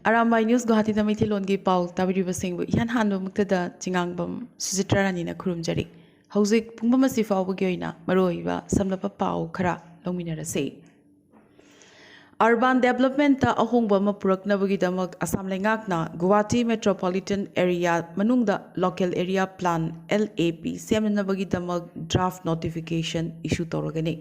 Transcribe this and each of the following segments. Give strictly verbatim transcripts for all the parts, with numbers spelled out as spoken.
Arambai news ꯒꯨꯋꯥꯍꯥꯇꯤꯗ ꯃꯩꯇꯩꯂꯣꯟꯒꯤ ꯄꯥꯎ ꯇꯥꯕꯤꯔꯤꯕꯁꯤꯡꯕꯨ ꯏꯍꯥꯟ ꯍꯥꯟꯕꯃꯛꯇꯗ ꯆꯤꯉꯥꯡꯕꯝ ꯁꯨꯆꯤꯇ꯭ꯔꯥ ꯔꯥꯅꯤꯅ ꯈꯨꯔꯨꯝꯖꯔꯤ꯫ ꯍꯧꯖꯤꯛ ꯄꯨꯡꯕꯝ ꯑꯁꯤ ꯐꯥꯎꯕꯒꯤ ꯑꯣꯏꯅ ꯃꯔꯨꯑꯣꯏꯕ ꯁꯝꯂꯞꯄ ꯄꯥꯎ ꯈꯔ ꯂꯧꯃꯤꯟꯅꯔꯁꯤ꯫ Urban developmentꯇ ꯑꯍꯣꯡꯕ ꯑꯃ ꯄꯨꯔꯛꯅꯕꯒꯤꯗꯃꯛ ꯑꯁꯥꯝ ꯂꯩꯉꯥꯛꯅ ꯒꯨꯋꯥꯍꯥꯇꯤ metropolitan area ꯃꯅꯨꯡꯗ local area plan, L A P, ꯁꯦꯝꯅꯅꯕꯒꯤꯗꯃꯛ draft notification issue ꯇꯧꯔꯒꯅꯤ꯫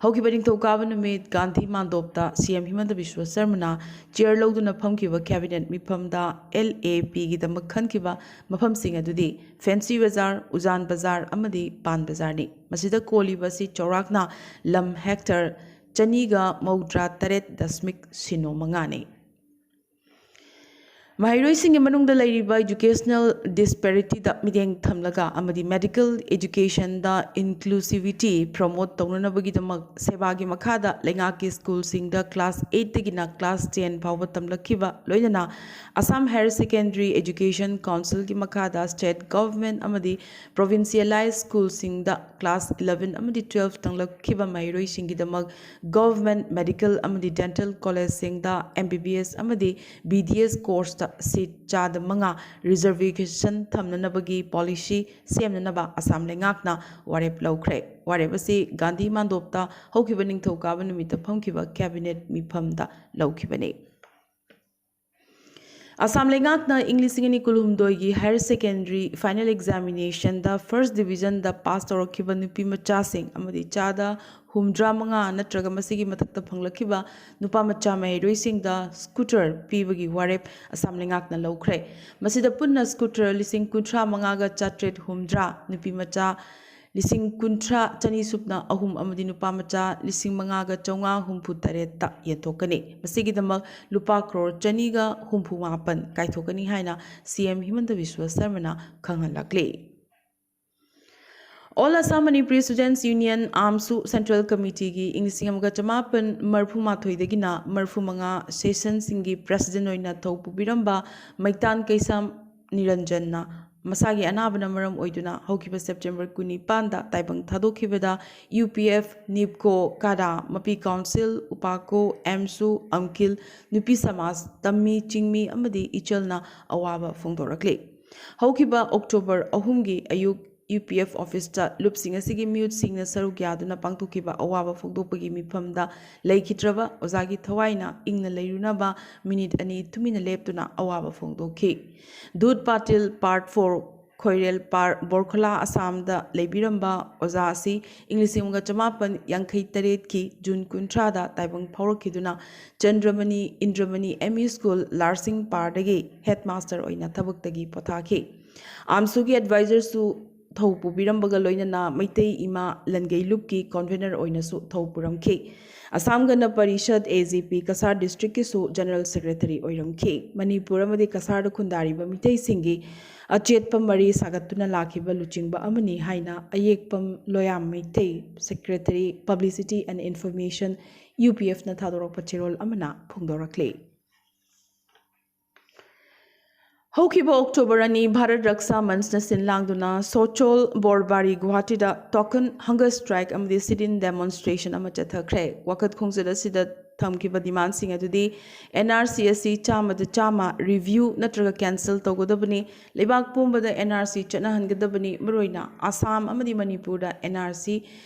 ꯍꯧꯈꯤꯕ ꯅꯤꯡꯊꯧꯀꯥꯕ ꯅꯨꯃꯤꯠ Gandhi ꯃꯥꯟꯗꯣꯞꯇ C M ꯍꯤꯃꯟꯇ Visva ꯁꯔꯃꯅ chair ꯂꯧꯗꯨꯅ ꯐꯝꯈꯤꯕ cabinet ꯃꯤꯐꯝꯗ L A Pꯒꯤꯗꯃꯛ ꯈꯟꯈꯤꯕ ꯃꯐꯝꯁꯤꯡ ꯑꯗꯨꯗꯤ ꯐꯦꯟꯁꯤ ꯕꯖꯥꯔ, ꯎꯖꯥꯟ ꯕꯖꯥꯔ ꯑꯃꯗꯤ ꯄꯥꯟ ꯕꯖꯥꯔꯅꯤ꯫ ꯃꯁꯤꯗ ꯀꯣꯜꯂꯤꯕ ꯑꯁꯤ ꯆꯥꯎꯔꯥꯛꯅ ꯂꯝ hectare ꯆꯅꯤꯒ ꯃꯧꯗ꯭ꯔꯥ ꯇꯔꯦꯠ ꯗꯁꯃꯤꯛ ꯁꯤꯅꯣ ꯃꯉꯥꯅꯤ꯫ ꯃꯍꯩꯔꯣꯏꯁꯤꯡꯒꯤ ꯃꯅꯨꯡꯗ ꯂꯩꯔꯤꯕ educational disparityꯗ ꯃꯤꯠꯌꯦꯡ ꯊꯝꯂꯒ ꯑꯃꯗꯤ medical educationꯗ inclusivity promote ꯇꯧꯅꯅꯕꯒꯤꯗꯃꯛ ꯁꯦꯕꯥꯒꯤ ꯃꯈꯥꯗ ꯂꯩꯉꯥꯛꯀꯤ ꯁ꯭ꯀꯨꯜꯁꯤꯡꯗ class eightꯇꯒꯤꯅ class ten ꯐꯥꯎꯕ ꯇꯝꯂꯛꯈꯤꯕ, ꯂꯣꯏꯅꯅ Assam Higher Secondary Education Councilꯒꯤ ꯃꯈꯥꯗ state government ꯑꯃꯗꯤ provincialized ꯁ꯭ꯀꯨꯜꯁꯤꯡꯗ class eleven ꯑꯃꯗꯤ twelve ꯇꯝꯂꯛꯈꯤꯕ ꯃꯍꯩꯔꯣꯏꯁꯤꯡꯒꯤꯗꯃꯛ government medical ꯑꯃꯗꯤ dental collegeꯁꯤꯡꯗ M B B S ꯑꯃꯗꯤ B D S courseꯇ seat ꯆꯥꯗ ꯃꯉꯥ reservation ꯊꯝꯅꯅꯕꯒꯤ policy ꯁꯦꯝꯅꯅꯕ ꯑꯁꯥꯝ ꯂꯩꯉꯥꯛꯅ ꯋꯥꯔꯦꯞ ꯂꯧꯈ꯭ꯔꯦ꯫ ꯋꯥꯔꯦꯞ ꯑꯁꯤ ꯒꯥꯟꯙꯤ ꯃꯥꯟꯗꯣꯞꯇ ꯍꯧꯈꯤꯕ ꯅꯤꯡꯊꯧꯀꯥꯕ ꯅꯨꯃꯤꯠꯇ ꯐꯝꯈꯤꯕ cabinet ꯃꯤꯐꯝꯗ ꯂꯧꯈꯤꯕꯅꯤ꯫ ꯑꯁꯥꯝ ꯂꯩꯉꯥꯛꯅ ꯏꯪ ꯂꯤꯁꯤꯡ ꯑꯅꯤ ꯀꯨꯟꯍꯨꯝꯗꯣꯏꯒꯤ higher secondary final examinationꯗ first divisionꯗ pass ꯇꯧꯔꯛꯈꯤꯕ ꯅꯨꯄꯤ ꯃꯆꯥꯁꯤꯡ ꯑꯃꯗꯤ ꯆꯥꯗ ꯍꯨꯝꯗ꯭ꯔꯥ ꯃꯉꯥ ꯅꯠꯇ꯭ꯔꯒ ꯃꯁꯤꯒꯤ ꯃꯊꯛꯇ ꯐꯪꯂꯛꯈꯤꯕ ꯅꯨꯄꯥ ꯃꯆꯥ ꯃꯍꯩꯔꯣꯏꯁꯤꯡꯗ scooter ꯄꯤꯕꯒꯤ ꯋꯥꯔꯦꯞ ꯑꯁꯥꯝ ꯂꯩꯉꯥꯛꯅ ꯂꯧꯈ꯭ꯔꯦ꯫ ꯃꯁꯤꯗ ꯄꯨꯟꯅ scooter ꯂꯤꯁꯤꯡ ꯀꯨꯟꯊ꯭ꯔꯥ ꯃꯉꯥꯒ ꯆꯥꯇ꯭ꯔꯦꯠ ꯍꯨꯝꯗ꯭ꯔꯥ, ꯅꯨꯄꯤ ꯃꯆꯥ ꯂꯤꯁꯤꯡ ꯀꯨꯟꯊ꯭ꯔꯥ ꯆꯅꯤ ꯁꯨꯞꯅ ꯑꯍꯨꯝ ꯑꯃꯗꯤ ꯅꯨꯄꯥ ꯃꯆꯥ ꯂꯤꯁꯤꯡ ꯃꯉꯥꯒ ꯆꯥꯝꯃꯉꯥ ꯍꯨꯝꯐꯨ ꯇꯔꯦꯠꯇ ꯌꯦꯟꯊꯣꯛꯀꯅꯤ꯫ ꯃꯁꯤꯒꯤꯗꯃꯛ ꯂꯨꯄꯥ ꯀ꯭ꯔꯣꯔ ꯆꯅꯤꯒ ꯍꯨꯝꯐꯨ ꯃꯥꯄꯟ ꯀꯥꯏꯊꯣꯛꯀꯅꯤ ꯍꯥꯏꯅ C M ꯍꯤꯃꯟꯇ Visva ꯁꯔꯃꯅ ꯈꯪꯍꯜꯂꯛꯂꯤ꯫ All Assam Manipuri Students Union, AAMSU, Central Committeeꯒꯤ ꯏꯪ ꯂꯤꯁꯤꯡ ꯑꯃꯒ ꯆꯃꯥꯄꯟ ꯃꯔꯤꯐꯨ ꯃꯥꯊꯣꯏꯗꯒꯤꯅ ꯃꯔꯤꯐꯨ ꯃꯉꯥ sessionꯁꯤꯡꯒꯤ president ꯑꯣꯏꯅ ꯊꯧ ꯄꯨꯕꯤꯔꯝꯕ ꯃꯩꯇꯥꯟ ꯀꯩꯁꯥꯝ ꯅꯤꯔꯟꯖꯟꯅ ꯃꯁꯥꯒꯤ ꯑꯅꯥꯕꯅ ꯃꯔꯝ ꯑꯣꯏꯗꯨꯅ ꯍꯧꯈꯤꯕ ꯁꯦꯞꯇꯦꯝꯕꯔ ꯀꯨꯟꯅꯤꯄꯥꯟꯗ ꯇꯥꯏꯕꯪ ꯊꯥꯗꯣꯛꯈꯤꯕꯗ ꯌꯨ ꯄꯤ ꯑꯦꯐ, ꯅꯤꯞꯀꯣ, ꯀꯥꯗꯥ, ꯃꯄꯤ ꯀꯥꯎꯟꯁꯤꯜ, ꯎꯄꯥꯀꯣ, ꯑꯦꯝꯁꯨ, ꯑꯪꯀꯤꯜ, ꯅꯨꯄꯤ ꯁꯃꯥꯖ, ꯇꯝꯃꯤ, ꯆꯤꯡꯃꯤ ꯑꯃꯗꯤ ꯏꯆꯜꯅ ꯑꯋꯥꯕ ꯐꯣꯡꯗꯣꯔꯛꯂꯤ꯫ ꯍꯧꯈꯤꯕ ꯑꯣꯛꯇꯣꯕꯔ ꯑꯍꯨꯝꯒꯤ ꯑꯌꯨꯛ ꯌꯨ ꯄꯤ ꯑꯦꯐ ꯑꯣꯐꯤꯁꯇ ꯂꯨꯞꯁꯤꯡ ꯑꯁꯤꯒꯤ ꯃꯤꯍꯨꯠꯁꯤꯡꯅ ꯁꯔꯨꯛ ꯌꯥꯗꯨꯅ ꯄꯥꯡꯊꯣꯛꯈꯤꯕ ꯑꯋꯥꯕ ꯐꯣꯡꯗꯣꯛꯄꯒꯤ ꯃꯤꯐꯝꯗ ꯂꯩꯈꯤꯗ꯭ꯔꯕ ꯑꯣꯖꯥꯒꯤ ꯊꯋꯥꯏꯅ ꯏꯪꯅ ꯂꯩꯔꯨꯅꯕ ꯃꯤꯅꯤꯠ ꯑꯅꯤ ꯇꯨꯃꯤꯟꯅ ꯂꯦꯞꯇꯨꯅ ꯑꯋꯥꯕ ꯐꯣꯡꯗꯣꯛꯈꯤ꯫ ꯗꯨꯙ ꯄꯥꯇꯤꯜ ꯄꯥꯔꯠ ꯐꯣꯔ, ꯈꯣꯏꯔꯦꯜ ꯄꯥꯔ, ꯕꯣꯔꯈꯂꯥ, ꯑꯁꯥꯝꯗ ꯂꯩꯕꯤꯔꯝꯕ ꯑꯣꯖꯥ ꯑꯁꯤ ꯏꯪ ꯂꯤꯁꯤꯡ ꯑꯃꯒ ꯆꯃꯥꯄꯟ ꯌꯥꯡꯈꯩ ꯇꯔꯦꯠꯀꯤ ꯖꯨꯟ ꯀꯨꯟꯊ꯭ꯔꯥꯗ ꯇꯥꯏꯕꯪ ꯐꯥꯎꯔꯛꯈꯤꯗꯨꯅ ꯆꯟꯗ꯭ꯔꯃꯅꯤ ꯏꯟꯗ꯭ꯔꯃꯅꯤ ꯑꯦꯝ ꯏ ꯁ꯭ꯀꯨꯜ, ꯂꯥꯔꯁꯤꯡ ꯄꯥꯔꯗꯒꯤ ꯍꯦꯗꯃꯥꯁꯇꯔ ꯑꯣꯏꯅ ꯊꯕꯛꯇꯒꯤ ꯄꯣꯊꯥꯈꯤ꯫ ꯑꯥꯝꯁꯨꯒꯤ ꯑꯦꯗꯚꯥꯏꯖꯔꯁꯨ ꯊꯧ ꯄꯨꯕꯤꯔꯝꯕꯒ ꯂꯣꯏꯅꯅ ꯃꯩꯇꯩ ꯏꯃꯥ ꯂꯟꯒꯩ ꯂꯨꯞꯀꯤ ꯀꯣꯟꯚꯦꯅꯔ ꯑꯣꯏꯅꯁꯨ ꯊꯧ ꯄꯨꯔꯝꯈꯤ꯫ Assam Gana Parishad, A G P, Cachar ꯗꯤꯁꯇ꯭ꯔꯤꯛꯀꯤꯁꯨ ꯖꯦꯅꯔꯦꯜ ꯁꯦꯀ꯭ꯔꯦꯇꯔꯤ ꯑꯣꯏꯔꯝꯈꯤ꯫ ꯃꯅꯤꯄꯨꯔ ꯑꯃꯗꯤ ꯀꯁꯥꯔꯗ ꯈꯨꯟꯗꯥꯔꯤꯕ ꯃꯤꯇꯩꯁꯤꯡꯒꯤ ꯑꯆꯦꯠꯄ ꯃꯔꯤ ꯁꯥꯒꯠꯇꯨꯅ ꯂꯥꯛꯈꯤꯕ ꯂꯨꯆꯤꯡꯕ ꯑꯃꯅꯤ ꯍꯥꯏꯅ ꯑꯌꯦꯛꯄꯝ Loyam Meitei, secretary, publicity and information, U P ꯑꯦꯐꯅ ꯊꯥꯗꯣꯔꯛꯄ ꯆꯦꯔꯣꯜ ꯑꯃꯅ ꯐꯣꯡꯗꯣꯔꯛꯂꯤ꯫ ꯍꯧꯈꯤꯕ ꯑꯣꯛꯇꯣꯕꯔ ꯑꯅꯤ ꯚꯥꯔꯠ ꯔꯛꯁꯥ ꯃꯟꯆꯅ ꯁꯤꯟ ꯂꯥꯡꯗꯨꯅ ꯁꯣꯆꯣꯜ, ꯕꯣꯔꯕꯥꯔꯤ, ꯒꯨꯋꯥꯍꯥꯇꯤꯗ ꯇꯣꯀꯟ ꯍꯪꯒꯔ ꯁ꯭ꯇ꯭ꯔꯥꯏꯛ ꯑꯃꯗꯤ ꯁꯤꯠ ꯏꯟ ꯗꯦꯃꯣꯟꯁꯇ꯭ꯔꯦꯁꯟ ꯑꯃ ꯆꯠꯊꯈ꯭ꯔꯦ꯫ ꯋꯥꯀꯠ ꯈꯣꯡꯆꯠ ꯑꯁꯤꯗ ꯊꯝꯈꯤꯕ ꯗꯤꯃꯥꯟꯁꯤꯡ ꯑꯗꯨꯗꯤ ꯑꯦꯟ ꯑꯥꯔ ꯁꯤ ꯑꯁꯤ ꯆꯥꯝꯃꯗ ꯆꯥꯝꯃ ꯔꯤꯚ꯭ꯌꯨ ꯅꯠꯇ꯭ꯔꯒ ꯀꯦꯟꯁꯦꯜ ꯇꯧꯒꯗꯕꯅꯤ, ꯂꯩꯕꯥꯛ ꯄꯨꯝꯕꯗ ꯑꯦꯟ ꯑꯥꯔ ꯁꯤ ꯆꯠꯅꯍꯟꯒꯗꯕꯅꯤ, ꯃꯔꯨꯑꯣꯏꯅ ꯑꯁꯥꯝ ꯑꯃꯗꯤ ꯃꯅꯤꯄꯨꯔꯗ ꯑꯦꯟ ꯑꯥꯔ ꯁꯤ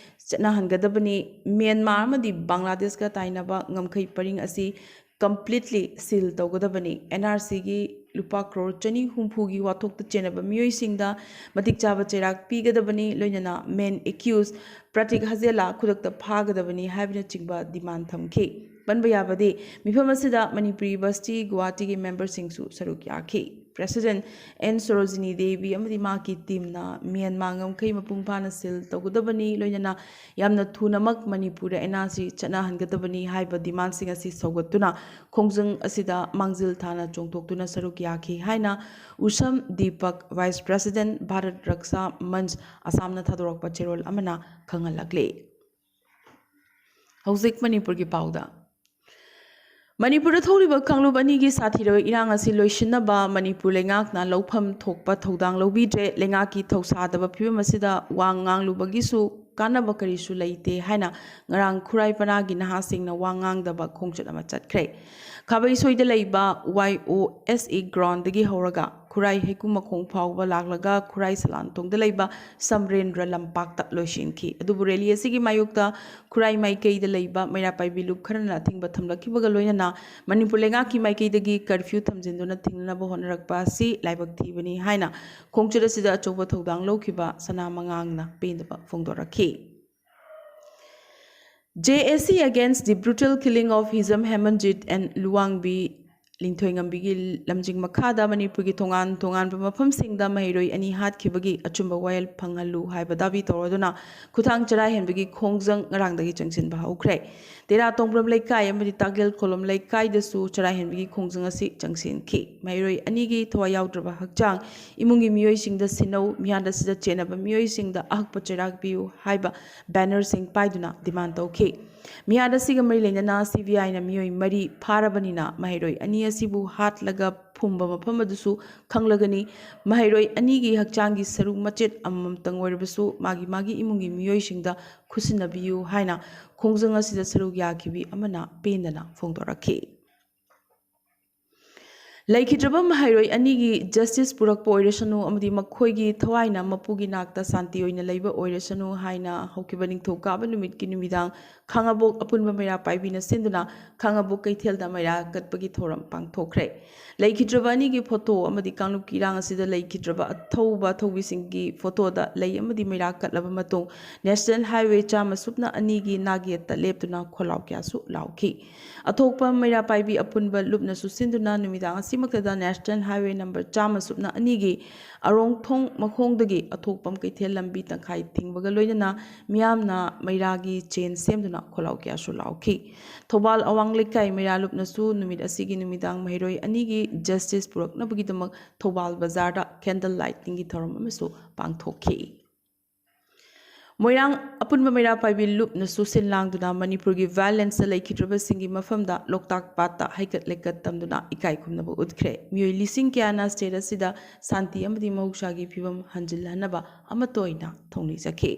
ꯆꯠꯅꯍꯟꯒꯗꯕꯅꯤ, ꯃ꯭ꯌꯥꯟꯃꯥꯔ ꯑꯃꯗꯤ ꯕꯪꯒ꯭ꯂꯥꯗꯦꯁꯀ ꯇꯥꯏꯅꯕ ꯉꯝꯈꯩ ꯄꯔꯤꯡ ꯑꯁꯤ ꯀꯝꯄ꯭ꯂꯤꯠꯂꯤ ꯁꯤꯜ ꯇꯧꯒꯗꯕꯅꯤ꯫ ꯑꯦꯟ ꯑꯥꯔ ꯁꯤꯒꯤ ꯂꯨꯄꯥ ꯀ꯭ꯔꯣꯔ ꯆꯅꯤ ꯍꯨꯝꯐꯨꯒꯤ ꯋꯥꯊꯣꯛꯇ ꯆꯦꯟꯅꯕ ꯃꯤꯑꯣꯏꯁꯤꯡꯗ ꯃꯇꯤꯛ ꯆꯥꯕ ꯆꯩꯔꯥꯛ ꯄꯤꯒꯗꯕꯅꯤ, ꯂꯣꯏꯅꯅ ꯃꯦꯟ ꯑꯦꯀ꯭ꯌꯨꯁ ꯄ꯭ꯔꯇꯤꯛ ꯍꯖꯦꯂꯥ ꯈꯨꯗꯛꯇ ꯐꯥꯒꯗꯕꯅꯤ ꯍꯥꯏꯕꯅꯆꯤꯡꯕ ꯗꯤꯃꯥꯟ ꯊꯝꯈꯤ꯫ ꯄꯟꯕ ꯌꯥꯕꯗꯤ, ꯃꯤꯐꯝ ꯑꯁꯤꯗ ꯃꯅꯤꯄꯨꯔꯤ ꯕꯁꯇꯤ ꯒꯨꯋꯥꯍꯥꯇꯤꯒꯤ ꯃꯦꯝꯕꯔꯁꯤꯡꯁꯨ ꯁꯔꯨꯛ ꯌꯥꯈꯤ꯫ ꯄ꯭ꯔꯦꯁꯤꯗꯦꯟꯠ ꯑꯦꯟ ꯁꯣꯔꯣꯖꯤꯅꯤ ꯗꯦꯕꯤ ꯑꯃꯗꯤ ꯃꯍꯥꯛꯀꯤ ꯇꯤꯝꯅ ꯃ꯭ꯌꯥꯟꯃꯥꯔ ꯉꯝꯈꯩ ꯃꯄꯨꯡ ꯐꯥꯅ ꯁꯤꯜ ꯇꯧꯒꯗꯕꯅꯤ, ꯂꯣꯏꯅꯅ ꯌꯥꯝꯅ ꯊꯨꯅꯃꯛ ꯃꯅꯤꯄꯨꯔꯗ ꯑꯦꯟ ꯑꯥꯔ ꯁꯤ ꯆꯠꯅꯍꯟꯒꯗꯕꯅꯤ ꯍꯥꯏꯕ ꯗꯤꯃꯥꯟꯁꯤꯡ ꯑꯁꯤ ꯁꯧꯒꯠꯇꯨꯅ ꯈꯣꯡꯖꯪ ꯑꯁꯤꯗ ꯃꯥꯡꯖꯤꯜ ꯊꯥꯅ ꯆꯣꯡꯊꯣꯛꯇꯨꯅ ꯁꯔꯨꯛ ꯌꯥꯈꯤ ꯍꯥꯏꯅ ꯎꯁꯝ ꯗꯤꯄꯛ, ꯚꯥꯏꯁ ꯄ꯭ꯔꯦꯁꯤꯗꯦꯟꯠ, ꯚꯥꯔꯠ ꯔꯛꯁꯥ ꯃꯟꯆ, ꯑꯁꯥꯝꯅ ꯊꯥꯗꯣꯔꯛꯄ ꯆꯦꯔꯣꯜ ꯑꯃꯅ ꯈꯪꯍꯜꯂꯛꯂꯤ꯫ ꯍꯧꯖꯤꯛ ꯃꯅꯤꯄꯨꯔꯒꯤ ꯄꯥꯎꯗ꯫ ꯃꯅꯤꯄꯨꯔꯗ ꯊꯣꯛꯂꯤꯕ ꯀꯥꯡꯂꯨꯞ ꯑꯅꯤꯒꯤ ꯁꯥꯊꯤꯔꯕ ꯏꯔꯥꯡ ꯑꯁꯤ ꯂꯣꯏꯁꯤꯟꯅꯕ ꯃꯅꯤꯄꯨꯔ ꯂꯩꯉꯥꯛꯅ ꯂꯧꯐꯝ ꯊꯣꯛꯄ ꯊꯧꯗꯥꯡ ꯂꯧꯕꯤꯗ꯭ꯔꯦ꯫ ꯂꯩꯉꯥꯛꯀꯤ ꯊꯧꯁꯥꯗꯕ ꯐꯤꯕꯝ ꯑꯁꯤꯗ ꯋꯥ ꯉꯥꯡꯂꯨꯕꯒꯤꯁꯨ ꯀꯥꯟꯅꯕ ꯀꯔꯤꯁꯨ ꯂꯩꯇꯦ ꯍꯥꯏꯅ ꯉꯔꯥꯡ ꯈꯨꯔꯥꯏ ꯄꯅꯥꯒꯤ ꯅꯍꯥꯁꯤꯡꯅ ꯋꯥ ꯉꯥꯡꯗꯕ ꯈꯣꯡꯆꯠ ꯑꯃ ꯆꯠꯈ꯭ꯔꯦ꯫ ꯈꯥꯕꯩꯁꯣꯏꯗ ꯂꯩꯕ ꯋꯥꯏ ꯑꯣ ꯑꯦꯁ ꯑꯦ ꯒ꯭ꯔꯥꯎꯟꯗꯒꯤ ꯍꯧꯔꯒ ꯈꯨꯔꯥꯏ ꯍꯩꯀꯨꯃꯈꯣꯡ ꯐꯥꯎꯕ ꯂꯥꯛꯂꯒ ꯈꯨꯔꯥꯏ ꯁꯂꯥꯟꯊꯣꯡꯗ ꯂꯩꯕ ꯁꯝꯔꯦꯟꯗ꯭ꯔ ꯂꯝꯄꯥꯛꯇ ꯂꯣꯏꯁꯤꯟꯈꯤ꯫ ꯑꯗꯨꯕꯨ ꯔꯦꯂꯤ ꯑꯁꯤꯒꯤ ꯃꯥꯌꯣꯛꯇ ꯈꯨꯔꯥꯏ ꯃꯥꯏꯀꯩꯗ ꯂꯩꯕ ꯃꯩꯔꯥ ꯄꯥꯏꯕꯤ ꯂꯨꯞ ꯈꯔꯅ ꯑꯊꯤꯡꯕ ꯊꯝꯂꯛꯈꯤꯕꯒ ꯂꯣꯏꯅꯅ ꯃꯅꯤꯄꯨꯔ ꯂꯩꯉꯥꯛꯀꯤ ꯃꯥꯏꯀꯩꯗꯒꯤ ꯀꯔꯐ꯭ꯌꯨ ꯊꯝꯖꯤꯟꯗꯨꯅ ꯊꯤꯡꯅꯅꯕ ꯍꯣꯠꯅꯔꯛꯄ ꯑꯁꯤ ꯂꯥꯏꯕꯛ ꯊꯤꯕꯅꯤ ꯍꯥꯏꯅ ꯈꯣꯡꯆꯠ ꯑꯁꯤꯗ ꯑꯆꯧꯕ ꯊꯧꯗꯥꯡ ꯂꯧꯈꯤꯕ ꯁꯅꯥ ꯃꯉꯥꯡꯅ ꯄꯦꯟꯗꯕ ꯐꯣꯡꯗꯣꯔꯛꯈꯤ꯫ J A C against the brutal killing of Hizam Hemanjit and ꯂꯨꯋꯥꯡꯕꯤ ꯂꯤꯡꯊꯣꯏꯉꯝꯕꯤꯒꯤ ꯂꯝꯖꯤꯡ ꯃꯈꯥꯗ ꯃꯅꯤꯄꯨꯔꯒꯤ ꯇꯣꯉꯥꯟ ꯇꯣꯉꯥꯟꯕ ꯃꯐꯝꯁꯤꯡꯗ ꯃꯍꯩꯔꯣꯏ ꯑꯅꯤ ꯍꯥꯠꯈꯤꯕꯒꯤ ꯑꯆꯨꯝꯕ ꯋꯥꯌꯦꯜ ꯐꯪꯍꯜꯂꯨ ꯍꯥꯏꯕ ꯗꯥꯕꯤ ꯇꯧꯔꯗꯨꯅ ꯈꯨꯊꯥꯡ ꯆꯔꯥ ꯍꯦꯟꯕꯒꯤ ꯈꯣꯡꯖꯪ ꯉꯔꯥꯡꯗꯒꯤ ꯆꯪꯁꯤꯟꯕ ꯍꯧꯈ꯭ꯔꯦ꯫ ꯇꯦꯔꯥ ꯇꯣꯡꯕ꯭ꯔꯝ ꯂꯩꯀꯥꯏ ꯑꯃꯗꯤ ꯇꯥꯛꯂꯦꯜ ꯈꯣꯂꯣꯝ ꯂꯩꯀꯥꯏꯗꯁꯨ ꯆꯔꯥ ꯍꯦꯟꯕꯒꯤ ꯈꯣꯡꯖꯪ ꯑꯁꯤ ꯆꯪꯁꯤꯟꯈꯤ꯫ ꯃꯍꯩꯔꯣꯏ ꯑꯅꯤꯒꯤ ꯊꯋꯥꯏ ꯌꯥꯎꯗ꯭ꯔꯕ ꯍꯛꯆꯥꯡ, ꯏꯃꯨꯡꯒꯤ ꯃꯤꯑꯣꯏꯁꯤꯡꯗ ꯁꯤꯟꯅꯧ, ꯃꯤꯍꯥꯠ ꯑꯁꯤꯗ ꯆꯦꯟꯅꯕ ꯃꯤꯑꯣꯏꯁꯤꯡꯗ ꯑꯍꯛꯄ ꯆꯩꯔꯥꯛ ꯄꯤꯌꯨ ꯍꯥꯏꯕ ꯕꯦꯅꯔꯁꯤꯡ ꯄꯥꯏꯗꯨꯅ ꯗꯤꯃꯥꯟ ꯇꯧꯈꯤ꯫ ꯃꯤꯍꯥꯠ ꯑꯁꯤꯒ ꯃꯔꯤ ꯂꯩꯅꯅ C B I ꯅ ꯃꯤꯑꯣꯏ ꯃꯔꯤ ꯐꯥꯔꯕꯅꯤꯅ ꯃꯍꯩꯔꯣꯏ ꯑꯅꯤ ꯑꯁꯤꯕꯨ ꯍꯥꯠꯂꯒ ꯐꯨꯝꯕ ꯃꯐꯝ ꯑꯗꯨꯁꯨ ꯈꯪꯂꯒꯅꯤ꯫ ꯃꯍꯩꯔꯣꯏ ꯑꯅꯤꯒꯤ ꯍꯛꯆꯥꯡꯒꯤ ꯁꯔꯨꯛ ꯃꯆꯦꯠ ꯑꯃꯃꯝꯇꯪ ꯑꯣꯏꯔꯕꯁꯨ ꯃꯥꯒꯤ ꯃꯥꯒꯤ ꯏꯃꯨꯡꯒꯤ ꯃꯤꯑꯣꯏꯁꯤꯡꯗ ꯈꯨꯠꯁꯤꯟꯅꯕꯤꯌꯨ ꯍꯥꯏꯅ ꯈꯣꯡꯖꯪ ꯑꯁꯤꯗ ꯁꯔꯨꯛ ꯌꯥꯈꯤꯕꯤ ꯑꯃꯅ ꯄꯦꯟꯗꯅ ꯐꯣꯡꯗꯣꯔꯛꯈꯤ꯫ ꯂꯩꯈꯤꯗ꯭ꯔꯕ ꯃꯍꯩꯔꯣꯏ ꯑꯅꯤꯒꯤ ꯖꯁꯇꯤꯁ ꯄꯨꯔꯛꯄ ꯑꯣꯏꯔꯁꯅꯨ ꯑꯃꯗꯤ ꯃꯈꯣꯏꯒꯤ ꯊꯋꯥꯏꯅ ꯃꯄꯨꯒꯤ ꯅꯥꯛꯇ ꯁꯥꯟꯇꯤ ꯑꯣꯏꯅ ꯂꯩꯕ ꯑꯣꯏꯔꯁꯅꯨ ꯍꯥꯏꯅ ꯍꯧꯈꯤꯕ ꯅꯤꯡꯊꯧꯀꯥꯕ ꯅꯨꯃꯤꯠꯀꯤ ꯅꯨꯃꯤꯗꯥꯡ ꯈꯥꯉꯕꯣꯛ ꯑꯄꯨꯟꯕ ꯃꯩꯔꯥ ꯄꯥꯏꯕꯤꯅ ꯁꯤꯟꯗꯨꯅ ꯈꯥꯉꯕꯣꯛ ꯀꯩꯊꯦꯜꯗ ꯃꯩꯔꯥ ꯀꯠꯄꯒꯤ ꯊꯧꯔꯝ ꯄꯥꯡꯊꯣꯛꯈ꯭ꯔꯦ꯫ ꯂꯩꯈꯤꯗ꯭ꯔꯕ ꯑꯅꯤꯒꯤ ꯐꯣꯇꯣ ꯑꯃꯗꯤ ꯀꯥꯡꯂꯨꯞꯀꯤ ꯏꯔꯥꯡ ꯑꯁꯤꯗ ꯂꯩꯈꯤꯗ꯭ꯔꯕ ꯑꯊꯧꯕ ꯑꯊꯧꯕꯤꯁꯤꯡꯒꯤ ꯐꯣꯇꯣꯗ ꯂꯩ ꯑꯃꯗꯤ ꯃꯩꯔꯥ ꯀꯠꯂꯕ ꯃꯇꯨꯡ ꯅꯦꯁꯅꯦꯜ ꯍꯥꯏꯋꯦ ꯆꯥꯝꯃ ꯁꯨꯞꯅ ꯑꯅꯤꯒꯤ ꯅꯥꯛꯌꯦꯠꯇ ꯂꯦꯞꯇꯨꯅ ꯈꯣꯜꯂꯥꯎ ꯀꯌꯥꯁꯨ ꯂꯥꯎꯈꯤ꯫ ꯑꯊꯣꯛꯄ ꯃꯩꯔꯥ ꯄꯥꯏꯕꯤ ꯑꯄꯨꯟꯕ ꯂꯨꯞꯅꯁꯨ ꯁꯤꯟꯗꯨꯅ ꯅꯨꯃꯤꯗꯥꯡ ꯑꯁꯤꯃꯛꯇꯗ ꯅꯦꯁꯅꯦꯜ ꯍꯥꯏꯋꯦ ꯅꯝꯕꯔ ꯆꯥꯝꯃ ꯁꯨꯞꯅ ꯑꯅꯤꯒꯤ ꯑꯔꯣꯡꯊꯣꯡ ꯃꯈꯣꯡꯗꯒꯤ ꯑꯊꯣꯛꯄꯝ ꯀꯩꯊꯦꯜ ꯂꯝꯕꯤ ꯇꯪꯈꯥꯏ ꯊꯤꯡꯕꯒ ꯂꯣꯏꯅꯅ ꯃꯤꯌꯥꯝꯅ ꯃꯩꯔꯥꯒꯤ ꯆꯦꯟ ꯁꯦꯝꯗꯨꯅ ꯈꯣꯜꯂꯥꯎ ꯀꯌꯥꯁꯨ ꯂꯥꯎꯈꯤ꯫ ꯊꯧꯕꯥꯜ ꯑꯋꯥꯡ ꯂꯩꯀꯥꯏ ꯃꯩꯔꯥ ꯂꯨꯞꯅꯁꯨ ꯅꯨꯃꯤꯠ ꯑꯁꯤꯒꯤ ꯅꯨꯃꯤꯗꯥꯡ ꯃꯍꯩꯔꯣꯏ ꯑꯅꯤꯒꯤ ꯖꯁꯇꯤꯁ ꯄꯨꯔꯛꯅꯕꯒꯤꯗꯃꯛ ꯊꯧꯕꯥꯜ ꯕꯖꯥꯔꯗ ꯀꯦꯟꯗꯜ ꯂꯥꯏꯇꯤꯡꯒꯤ ꯊꯧꯔꯝ ꯑꯃꯁꯨ ꯄꯥꯡꯊꯣꯛꯈꯤ꯫ ꯃꯣꯏꯔꯥꯡ ꯑꯄꯨꯟꯕ ꯃꯩꯔꯥ ꯄꯥꯏꯕꯤ ꯂꯨꯞꯅꯁꯨ ꯁꯤꯟ ꯂꯥꯡꯗꯨꯅ ꯃꯅꯤꯄꯨꯔꯒꯤ violenceꯇ ꯂꯩꯈꯤꯗ꯭ꯔꯕꯁꯤꯡꯒꯤ ꯃꯐꯝꯗ ꯂꯣꯛꯇꯥꯛ ꯄꯥꯠꯇ ꯍꯩꯀꯠ ꯂꯩꯀꯠ ꯇꯝꯗꯨꯅ ꯏꯀꯥꯏ ꯈꯨꯝꯅꯕ ꯎꯠꯈ꯭ꯔꯦ꯫ ꯃꯤꯑꯣꯏ ꯂꯤꯁꯤꯡ ꯀꯌꯥꯅ state ꯑꯁꯤꯗ ꯁꯥꯟꯇꯤ ꯑꯃꯗꯤ ꯃꯍꯧꯁꯥꯒꯤ ꯐꯤꯕꯝ ꯍꯟꯖꯤꯜꯍꯟꯅꯕ ꯑꯃꯠꯇ ꯑꯣꯏꯅ ꯊꯧꯅꯤꯖꯈꯤ꯫